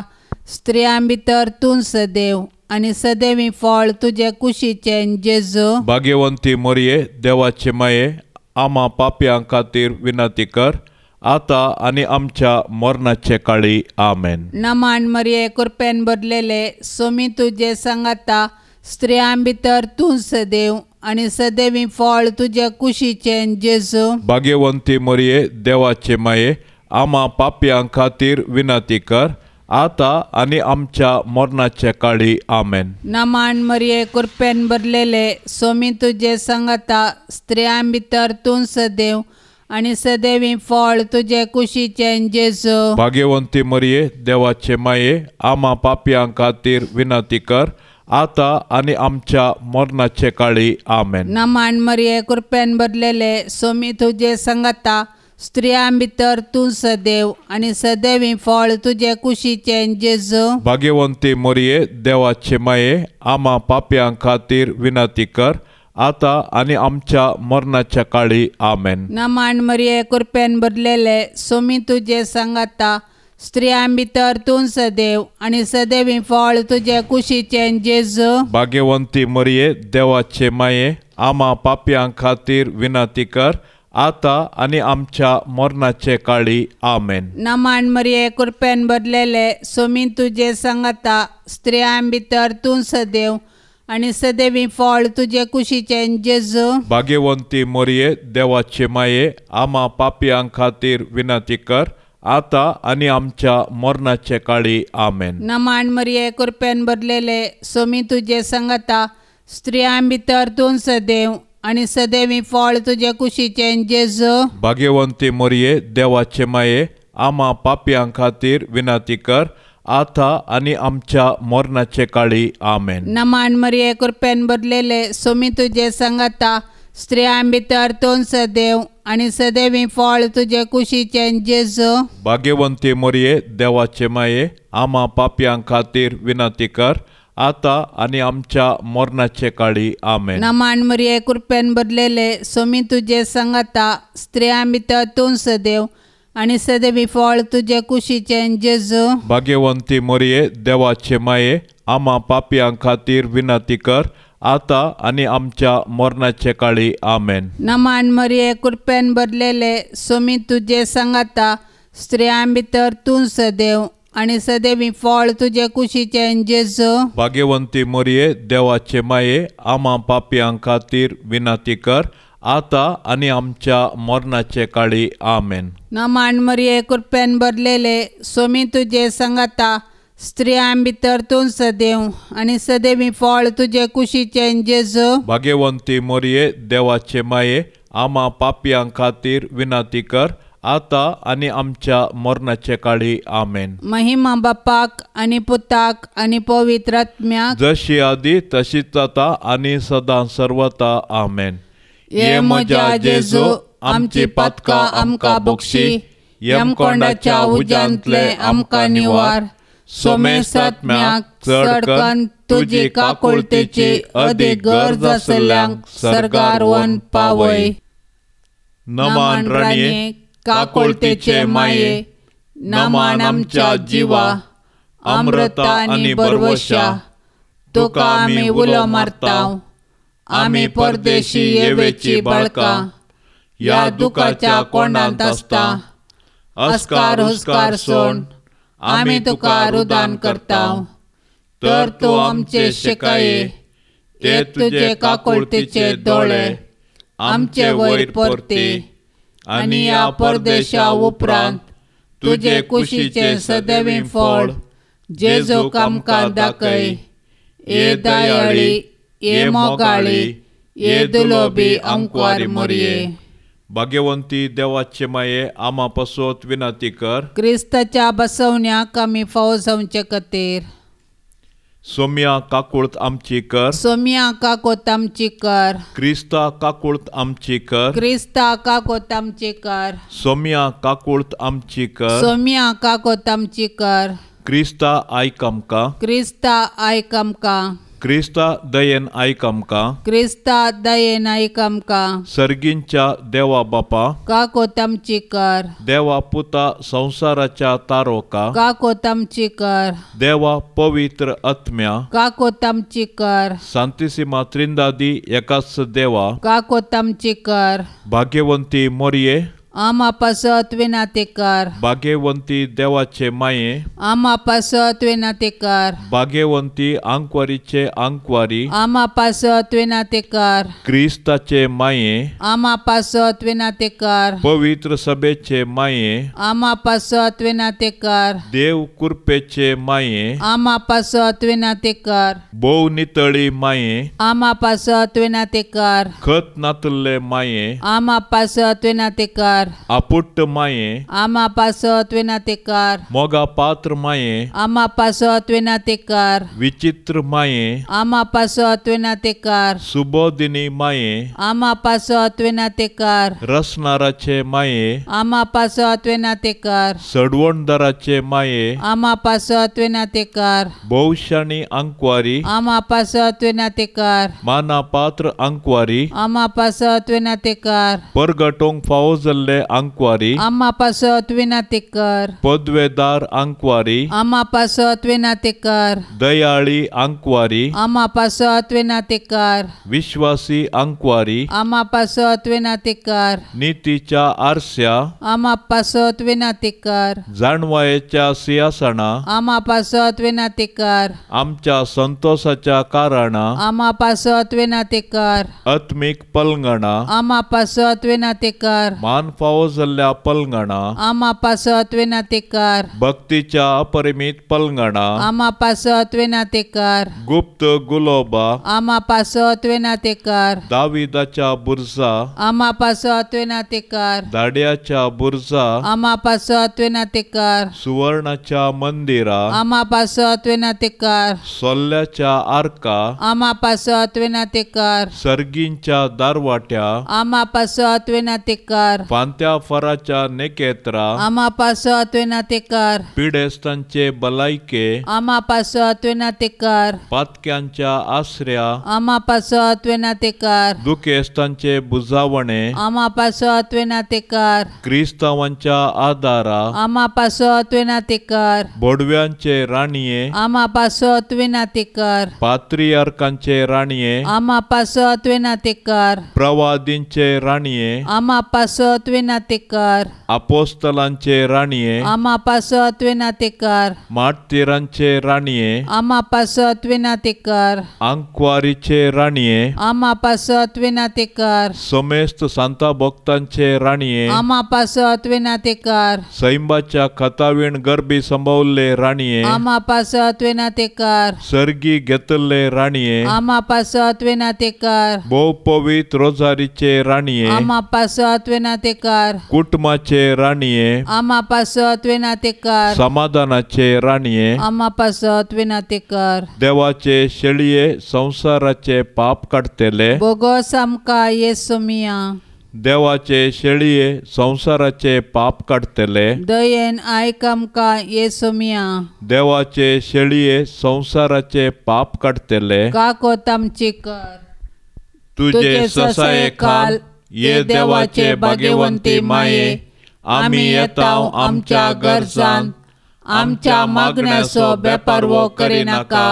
स्त्रियां भितर तूं सदैव आनी सदैवी फळ तुजे कुशीचें जेजू. भाग्यवंती मरिये देवाचे माये आमा पापयां खातीर विनंती कर आतां आनी आमच्या मरणाचे काळी. आमेन. नमान मरिये कृपेन भरलेले सोमी तुजे सांगाता, स्त्रियां भितर तूं सदैव आनी सदैवी फळ तुजे कुशीचें जेजू. भाग्यवंती मरिये देवाचे माये आमा पापयां खातीर विनंती कर आतां आनी आमच्या मरणाचे काळी. आमेन. नमान मरिये कृपेन भरलेले सोमी तुजे सांगाता, स्त्रियां भितर तूं सदैव आनी सदैवी फळ तुजे कुशीचें जेजू. भाग्यवंती मरिये देवाचे माये आमा पापयां खातीर विनंती कर आतां आनी आमच्या मरणाचे काळी. आमेन. नमान मरिये कृपेन भरलेले सोमी तुजे सांगाता, स्त्रियां भितर तूं सदैव आनी सदैवी फळ तुजे कुशीचें जेजू. भाग्यवंती मरिये देवाचे माये आमा पापयां खातीर विनंती कर आतां आनी आमच्या मरणाच्या काळी. आमेन. नमान मरिये कृपेन भरलेले सोमी तुजे सांगाता, स्त्रियां भितर तूं सदैव आनी सदैवी फळ तुजे कुशीचें जेजू. भाग्यवंती मरिये देवाचे माये आमा पापयां खातीर विनंती कर आतां आनी आमच्या मरणाचे काळी. आमेन. नमान मरिये कृपेन भरलेले सोमी तुजे सांगाता, स्त्रियां भितर तूं सदैव आनी सदैवी फळ तुजे कुशीचें जेजू. भाग्यवंती मरिये देवाचे माये आमा पापयां खातीर विनंती कर आतां आनी आमच्या मरणाचे काळी. आमेन. नमान मरिये कृपेन भरलेले सोमी तुजे सांगाता, स्त्रियां भितर तूं सदैव आनी सदैवी फळ तुजे कुशीचें जेजू. भाग्यवंती मरिये देवाचे माये आमा पापयां खातीर विनंती कर आतां आनी आमच्या मरणाचे काळी. आमेन. नमान मरिये कृपेन भरलेले सोमी तुजे सांगाता, स्त्रियां भितर तूं सदैव आनी सदैवी फळ तुजे कुशीचें जेजू. भाग्यवंती मरिये देवाचे माये आमा पापयां खातीर विनंती कर आतां आनी आमच्या मरणाचे काळी. आमेन. नमान मरिये कृपेन भरलेले सोमी तुजे सांगाता, स्त्रियां भितर तूं सदैव आनी सदैवी फळ तुजे कुशीचें जेजू. भाग्यवंती मरिये देवाचे माये आमा पापयां खातीर विनंती कर आतां आनी आमच्या मरणाचे काळी. आमेन. नमान मरिये कृपेन भरलेले सोमी तुजे सांगाता, स्त्रियां भितर तूं सदैव आनी सदैवी फळ तुजे कुशीचें जेजू. भाग्यवंती मरिये देवाचे माये आमा पापयां खातीर विनंती कर आतां आनी आमच्या मरणाचे काळी. आमेन. नमान मरिये कृपेन भरलेले सोमी तुजे सांगाता, स्त्रियां भितर तूं सदैव आनी सदैवी फळ तुजे कुशीचें जेजू. भाग्यवंती मरिये देवाचे माये आमा पापयां खातीर विनंती कर आतां आनी आमच्या मरणाचे काळी. आमेन. महिमा बापाक आनी पुताक आनी पवित्र आत्म्याक, जशी आदी तशीच आतां आनी सदां सर्वता. आमेन. ये म्हज्या जेजू, आमची पातकां आमकां बक्षी, यमकोंडाच्या उज्यांतले आमकां निवार, सोमेसात्म्याक चडकन तुजी काकुळतेची अदीक गरज आसल्ल्यांक सर्गार वन पावय. नमान राणये, काकुळतेचे माये, नमान आमच्या जिवा, अमृता आनी बरवशा, तुका आमी उलो मारता. आमी परदेशी येवेची बाळकां, ह्या दुखाच्या कोंडांत आसता. अस्कार हुस्कार सोड आमी तुका रुदान करता. तर तूं आमचे शिकाये, ते तुजे काकुळतेचे दोळे आमचे वयर परते, आनी ह्या परदेशा उपरांत तुजे कुशीचें सदैवी फळ जेजूक आमकां दाखय. ये दयाळी, ये मोगाळी, ये दुलोबी आंकवार मोरये. भाग्यवंती देवाचे माये, आमा पासत विनंती कर. क्रिस्ताच्या बसवण्याक आमी फावो जावचे खातीर. सोम्या काकुळत आमची कर. सोम्या काकुळत आमची कर. क्रिस्ता काकुळत आमची कर. क्रिस्ता काकुळत आमची कर. सोम्या काकुळत आमची कर. सोम्या काकुळत आमची कर. क्रिस्ता आयक आमकां. क्रिस्ता आयक आमकां. क्रिस्ता दयेन आयक आमकां. क्रिस्ता दयेन आयक आमकां. सर्गींच्या देवा बापा, काकुळत आमची कर. देवा पुता संवसाराच्या तारोका, काकुळत आमची कर. देवा पवित्र आत्म्या, काकुळत आमची कर. सांतिसिमा त्रिंदादी एकाच देवा, काकुळत आमची कर. भाग्यवंती मोरये, आमा पासत विनंती कर. भाग्यवंती देवाचे माये, आमा पासत विनंती कर. भाग्यवंती आंकवारीचे आंकवारी, आमा पासत विनंती कर. क्रिस्ताचे माये, आमा पासत विनंती कर. पवित्र सभेचे माये, आमा पासत विनंती कर. देव कृपेचे माये, आमा पासत विनंती कर. भोव नितळी माये, आमा पासत विनंती कर. खत नातल्ले माये, आमा पासत विनंती कर. आपुट्ट माये, आमा पासत विनंती कर. मोगा पात्र माये, आमा पासत विनंती कर. विचित्र माये, आमा पासत विनंती कर. सुबोधिनी माये, आमा पासत विनंती कर. रसनाराचे माये, आमा पासत विनंती कर. सडवणदाराचे माये, आमा पासत विनंती कर. भोवशाणी आंकवारी, आमा पासत विनंती कर. माना पात्र आंकवारी, आमा पासत विनंती कर. परगटोंक फावो जाल्ले आंकवारी, आमा पासत विनंती कर. पदवेदार आंकवारी, आमा पासत विनंती कर. दयाळी आंकवारी, आमा पासत विनंती कर. विश्वासी आंकवारी, आमा पासत विनंती कर. नितीच्या आरस्या, आमा पासत विनंती कर. जाणवायेच्या सिंहासना, आमा पासत विनंती कर. आमच्या संतोषाच्या कारणा, आमा पासत विनंती कर. आत्मीक पलंगणा, आमा पासत विनंती कर. मान फावो जाल्ल्या पलंगणा, आमा पासत विनंती कर. भक्तीच्या अपरिमीत पलंगणा, आमा पासत विनंती कर. गुप्त गुलोबा, आमा पासत विनंती कर. दाविदाच्या बुरजा, आमा पासत विनंती कर. दाड्याच्या बुरजा, आमा पासत विनंती कर. सुवर्णाच्या मंदिरा, आमा पासत विनंती कर. सोल्ल्याच्या आर्का, आमा पासत विनंती कर. सर्गींच्या दारवाट्या, आमा पासत विनंती कर. फांत्या फराच्या नेकेत्रा, आमा पासत विनंती कर. पिडेस्तांचे बलायके, आमा पासत विनंती कर. पातक्यांच्या आसऱ्या, आमा पासत विनंती कर. दुखेस्तांचे बुजावणे, आमा पासत विनंती कर. क्रिस्तावांच्या आदारा, आमा पासत विनंती कर. बोडव्यांचे राणये, आमा पासत विनंती कर. पात्रियार्कांचे राणये, आमा पासत विनंती कर. प्रवादींचे राणये, आमा पासत विनंती कर. आपोस्तलांचे राणये, आमा पासत विनंती कर. मार्तीरांचे राणये, आमा पासत विनंती कर. आंकवारीचे राणये, आमा पासत विनंती कर. समेस्त सांता भक्तांचे राणये, आमा पासत विनंती कर. सैंबाच्या खतावीण गर्भी संभवल्ले राणये, आमा पासत विनंती कर. सर्गी घेतल्ले राणये, आमा पासत विनंती कर. भोव पवित्र रोजारीचे राणये, आमा पासत विनंती कर। कुटुंबाचे राणये आमा पासत विनंती कर। समाधानाचे राणये आमा पासत विनंती कर। देवाचे शेळये संवसाराचे पाप काडटले बोगोस आमकां येसू मिया। देवाचे शेळये संवसाराचे पाप काडटले दयेन आयक आमकां येसू मिया। देवाचे शेळये संवसाराचे पाप काडटले काकोत आमची कर। तुजे ससाये खाल ये देवाचे भाग्यवंती माये आमी येता आमच्या गरजान आमच्या मागण्याचो बेपारवो करिनाका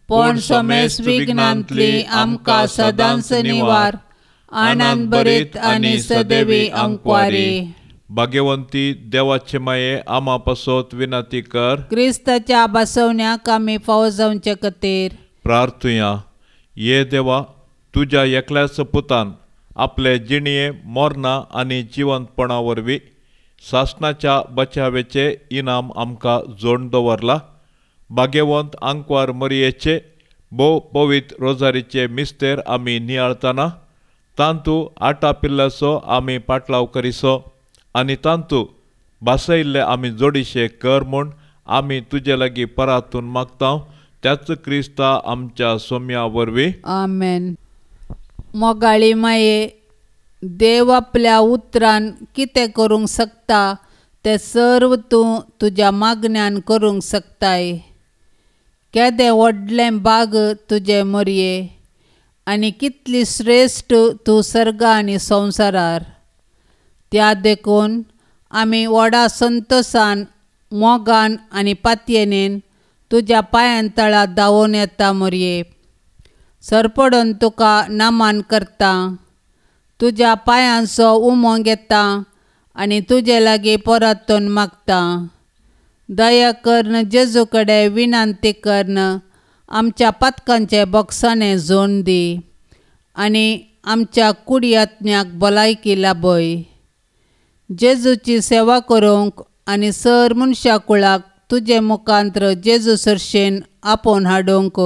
पूण समेस्त विघ्नांतली आमकां सदांच निवार। आनंद भरीत आनी सदैवी अंकवारी। भाग्यवंती देवाचे माये आमा पासत विनंती कर। क्रिस्ताच्या बसवण्याक आमी फावो जावचे खातीर प्रार्थुया। ये देवा तुज्या एकल्याच पुतान आपले जिणये मरणां आनी जिवंतपणा वरवीं सासणाच्या बचावेचे इनाम आमकां जोडून दवरला। भाग्यवंत आंकवार मरयेचे भोव पवित्र रोजारीचे मिस्तेर आमी नियाळतना तांतू आटा पिल्ल्याचो आमी पाटलाव करिसो आनी तांतू भासयल्ले आमी जोडीशे कर म्हूण आमी तुजे लागीं परातून मागता त्याच क्रिस्ता आमच्या सोम्या वरवीं आमेन। मोगाळी माये देव आपल्या उतरान कितें करूंक शकता तें सर्व तूं तुज्या मागण्यान करूंक शकताय। केदें व्हडलें बाग तुजें मोरये आनी कितली श्रेश्ठ तूं सर्ग आनी संवसारार। त्या देखून आमी व्हडा संतोसान मोगान आनी पातयेनेन तुज्या पांयां तळा धांवून येता मोरये। सरपडून तुका नमन करता तुज्या पांयांचो उमो घेता आनी तुजे लागीं परतून मागता। दया करून जेजू कडेन विनंती करून आमच्या पातकांचे बोगसाणें जोडून दी आनी आमच्या कुडी आत्म्याक भलायकी लाभय। जेजूची सेवा करूंक आनी सर मनशा कुळाक तुजे मुखांत्र जेजू सरशेन आपोवन हाडूंक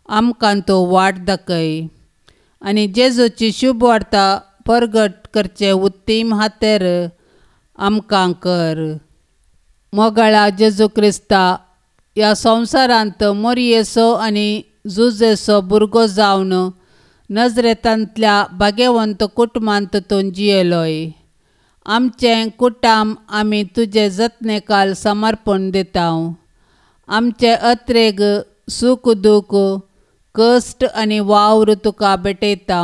आमकां तो वाट दाखय आनी जेजूची शुभ वार्ता परगट करचे उत्तीम हातेर आमकां कर। मोगाळा जेजू क्रिस्ता ह्या संवसारांत मोरयेचो आनी जुजेचो भुरगो जावन नजरेतांतल्या भाग्यवंत कुटुंबांत तूं जियेलोय। आमचें कुटाम आमी तुजे जतनेकाल समर्पण दिता। आमचे अत्रेग सूख दूख कश्ट आनी वावर तुका भेटयता।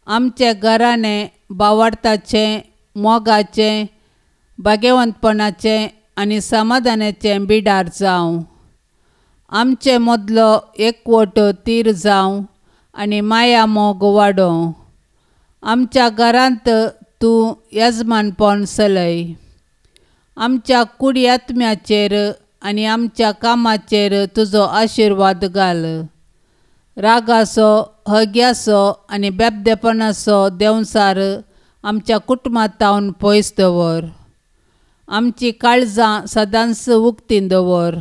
आमचे घराणें बावडताचें मोगाचें भाग्यवंतपणाचें आनी समाधानाचें बिडार जावं। आमचे मदलो एकवट तीर जावं आनी माया मोग वाडोवं। आमच्या घरांत तूं येजमानपण चलय। आमच्या कुडी आत्म्याचेर आनी आमच्या कामाचेर तुजो आशिर्वाद घाल। रागाचो हग्याचो आनी बेबदेपणाचो देंवचार आमच्या कुटुंबांत पयस दवर। आमची काळजां सदांच उक्तीं दवर।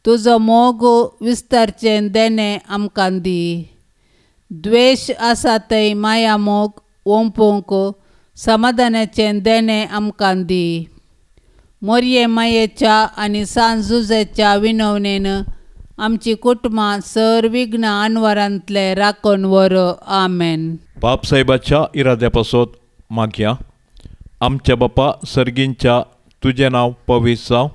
तुजो मोग विस्तारचें देणें आमकां दी। द्वेश आसा थंय माया मोग ओंपूंक समाधानाचें देणें आमकां दी। मोरये मायेच्या आनी सांज जुजेच्या विनवणेन आमची कुटुंबां सर विघ्न अनवरांतले राखून व्हर। आमेन। बापसाहेबाच्या इराद्या पासत मागया। आमच्या बापा सर्गींच्या तुजें नांव पवित्र जावं,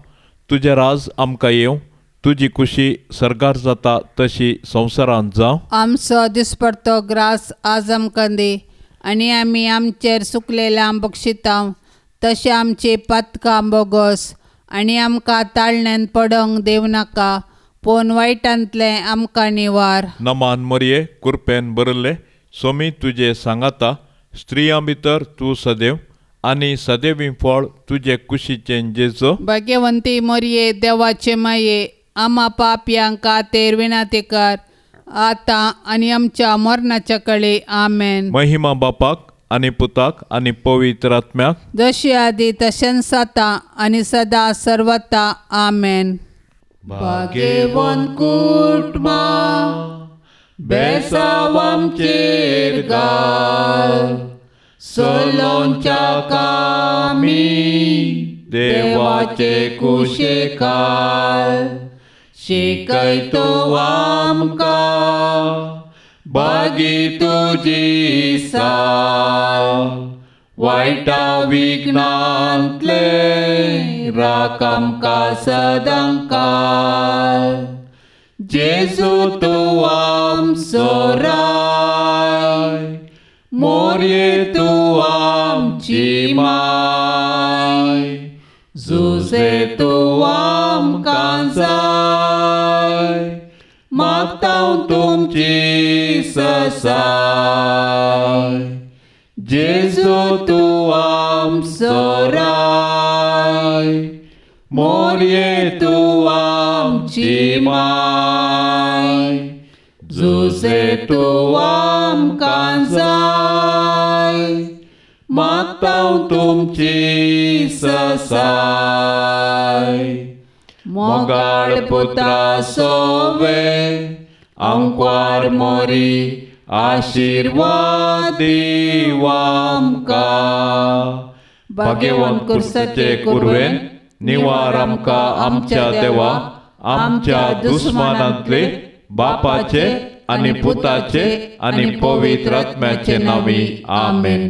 तुजें राज आमकां येवं, तुजी खुशी सर्गार जाता तशी संवसारांत जावं। आमचो दिसपडतो ग्रास आज आमकां दी आनी आमी आमचेर सुकलेल्या बक्षिता तशें आमची पातकां बोगस आनी आमकां ताळण्यान पडोवंक दिवं नाका पूण वायटांतलें आमकां निवार। नमान मरये कुरपेन बरले सोमी तुजे सांगाता स्त्रियां भितर तूं सदैव आनी सदैवी फळ तुजे कुशीचें जेजो। भाग्यवंती मरये देवाचे माये आमा पापयांक खातीर विनंती कर आतां आनी आमच्या मरणाच्या कळे। आमेन। महिमा बापाक आनी पुताक आनी पवित्र आत्म्याक, जशी आदी तशेंच आतां आनी सदा सर्वता। आमेन। भाग्यवंत कुटुंबा बेसांव आमचेर घाल, चलोवच्या कामी देवाचे कुशेकाल शिकय तूं आमकां बागी तुजी साल वायटा विघ्नांतले राख आमकां सदांकाल जेजू तूं आमचो राय मोरये तूं आमची माय जुजे तूं आमकां जाय मागता तुमची ससाय जेजू तूं आमचो राय मोरये तूं आमची माय जुजे तूं आमकां जाय मागता तुमची ससाय मोगाळ पुत्रा सोवे आंकवार मोरी आशिर्वाद दीव आमकां भाग्यवंत कुर्साचे कुरवेन निवार आमकां आमच्या देवा आमच्या दुस्मानांतले बापाचे आनी पुताचे आनी पवित्र आत्म्याचे नांवी आमेन.